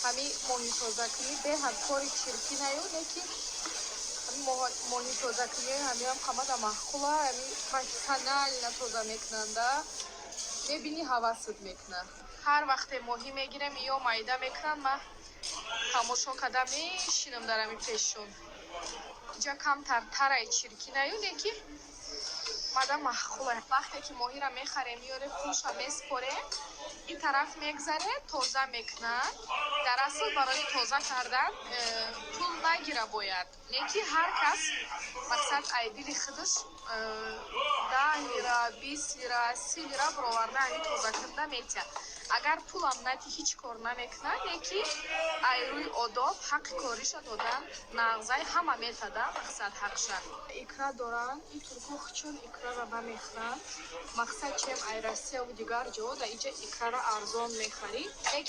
Ҳами моҳитозакунӣ беҳад кори чиркинаю, не ки ҳами моҳитозакунӣ ҳамиам қамада маъқула. Ҳами профессионально тоза мекунанда, мебинӣ, ҳавасат мекунад. Ҳар вақте моҳӣ мегирем ё майда мекунанд, ман тамошо карда мешинам дар ҳами пешшон. Иҷа камтар тараи чиркинаю, не ки мада маъқула. Вақте ки моҳиро мехарем, меёрем, пулша меспорем, ин тараф мегзаре, тоза мекунад. Дар асл барои тоза кардан пул нагира бояд, не ки ҳар кас, мақсад, ай дили худаш 10 лира, 20 лира, 30 лира бароварда, ҳами тоза карда метиҳад. Агар пулам нати, ҳеҷ кор намекунад, не ки ай рӯи одоб ҳаққи кориша додан нағзай, ҳама метада, мақсад, ҳақша. Икра доранд. Ин турко чун икрара намехӯранд, мақсад, чем ай Россияву дигар ҷо, да иҷа икрара арзон мехарӣ.